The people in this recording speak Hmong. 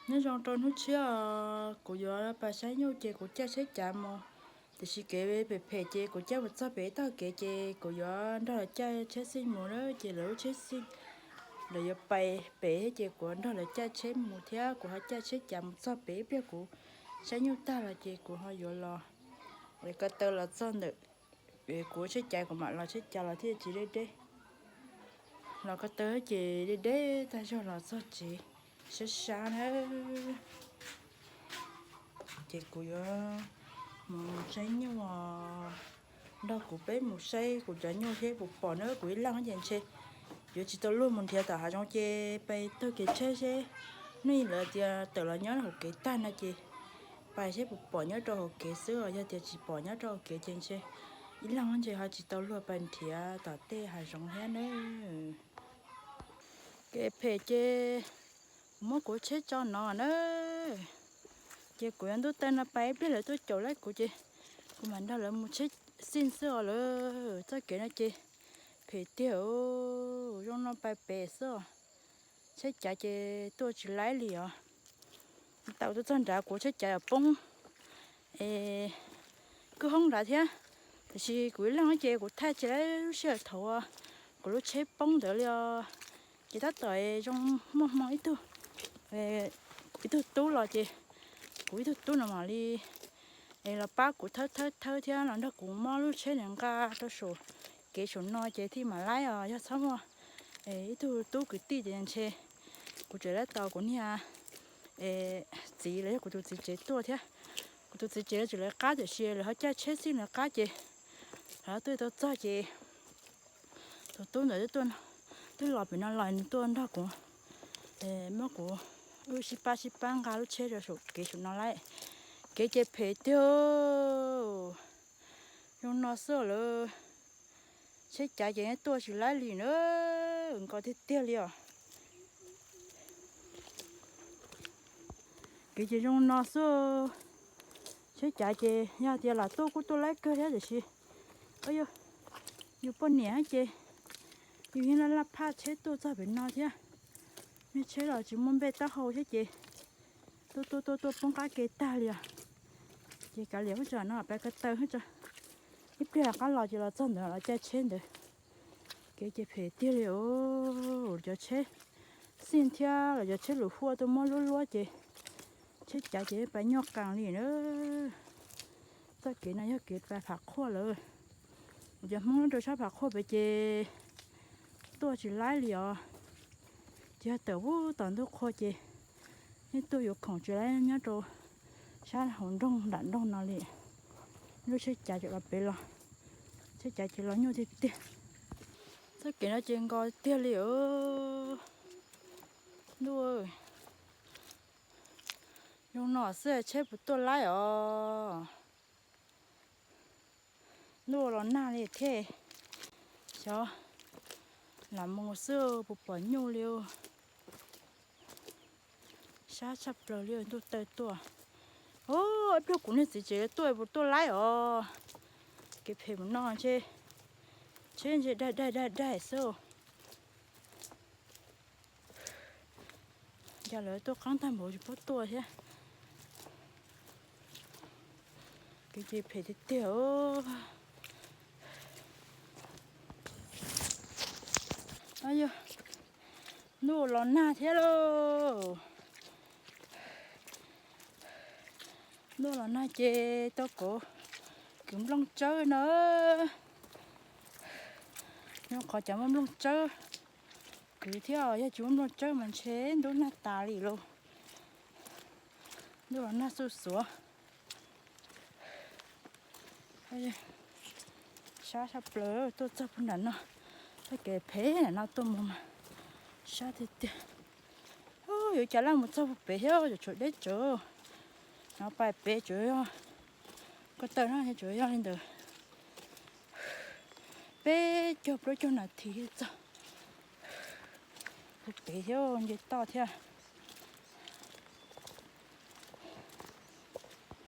Nyob zoo rau hnub tshiab os, kuv yuav pais saib nyuj ces kuv caij tsheb cav mus. Tiam sis kev phem phem ces kuv caij mus txog pem tog kev ces kuv yuav nrog lawv caij tsheb xij mus na, ces lawv lub tsheb xij lawv yuav pais pem thiab ces kuv nrog lawv caij tsheb mus thiab kuv ho caij tsheb cav mus txog pem, ib pliag kuv saib nyuj tag los ces kuv ho yuav los ko taw los txog ntawm kuv tsheb cav, kuv mam los tsheb cav los thiaj tsis deb deb. Los ko taw ces deb deb tag zog los txog tsev sab sab na. Ces kuv yuav mus saib nyuj, nrog kuv peb mus saib kuv cov nyuj seb puas pom na. Kuv ib leeg ces ntshe yuav tsis tau luag mus nrhiav tom hav zoov ces pais taug kev tsheb seb, nej lawv tias tawm los nyob hauv kev tag no ces pais seb puas pom nyob rau hauv kev xwb os. Yog tias tsis pom nyob rau hauv kev ces ntshe ib leeg ntshe ho tsis tau luag pais nrhiav tom tej hav zoov thiab na. Kev phem ces kuv muab kuv tsheb tso no na, ces kuv yuav ntuj taw no pais, ib pliag lawv tuaj caum laib kuv ces kuv mam nrog lawv mus tsheb xij xwb os lawm. Txoj kev no ces phem tiag, zoo no pais pem xwb os. Tsheb cav ces tuaj tsis laib li os. Tau tuaj txog nrad kuv tsheb cav yuav poob kwj hoob nrad thiab. Tiam sis kuv ib leeg ces kuv thaij tsis laib lub sij hawm thaum kuv lub tsheb poob ntawd li os. Ces tab tom zoo muaj hmoo ib tug, kuv ib tug tub los ces kuv ib tug tub no mam li los pab kuv thawb thawb thawb thiab los nrog kuv muab lub tsheb nqa rau saum kev saum no ces thiaj mam laib os. Yog txhob muaj ib tug tub kwv tij ces ntshe kuv tseem laib tau kuv niag txiv los yog kuv tus txiv tsev tuaj thiab. Kuv tus txiv tsev lawv tseem lawv qab tiam sis lawv ho caij tsheb xij lawv qab ces lawv tuaj tau txog ces tus tub ntawd twb los pem no los nws tuaj nrog kuv, muab kuv wb sib pab sib pab nqa lub tsheb rau saum kev saum no laib. Kev ces phem tiag, zoo no xwb lawm. Tsheb cav ces tuaj tsis laib li na, nkos tiag tiag li os. Kev ces zoo no xwb. Tsheb cav ces yog tias lam tuaj kuj tuaj laib kawg thiab tiam sis yus poj niam ces yus yeej laj laj phaj tsheb tuaj txog pem no thiab. Niag tsheb los tsis muaj npej taub hau thiab ces tuaj tuaj tuaj tuaj poob qab ke tag li os. Ces kav liam, ub, tsam no peb ko taw, ib pliag qab los ces los txog ntawd los caij tsheb ntawd. Kev ces phem tiag li os. Cov tsheb xij thiab los cov tsheb lus huaj tuaj muab luab luab ces tsheb cav ces pais nyuaj qees li na. Txoj kev no yog kev pais Phav Qhuaj lawm. Cov Hmoob nyob rau sab Phav Qhuaj pem ces tuaj tsis laib li os. Ces yog tawm ub tom ntuj qhua ces yeej tuaj yuav khoom tsis laib nyob rau sab hauv nroog nram nroog no li. Lub tsheb cav ces los pem los, tsheb cav ces los nyuaj tiag tiag. Txoj kev no ces nkos tiag li os. Ntuj, zoo no xwb tsheb puas tuaj laib os. Ntuj los nag li thiab, xyov lam mus xwb puas pom nyuj li. Sab tshaj plaws li, ntuj taw tuaj. Ib pliag kuv niag txiv tsev tuaj puas tuaj laib os. Kev phem mus no ntshe tsheb ntshe daig daig daig daig xwb. Cas lawv tuaj qeeb tag npaum tsis paub tuaj thiab. Kev ces phem tiag tiag. Ntuj los nag thiab lauj. Ntuj los nag ces tau kov kwv nplooj tsawb na. Nyob qhov cov muaj nplooj tsawb kwv thiab, yog tsis muaj nplooj tsawb mas ntshe ntub nag tas li lauj. Ntuj los nag xuj xuav. Sab tshaj plaws, tuaj txog puag nram no, txoj kev phem nram no tuaj mus mas sab tiag tiag. Yuav cas laj mus txog puag pem thiab, yuav tshuav deb tsawv. No pais pem tsuas yog ko taw no tsuas yog li ntawd peb caug plaub caug nas this thiaj txog puag pem thiab, nce toj thiab.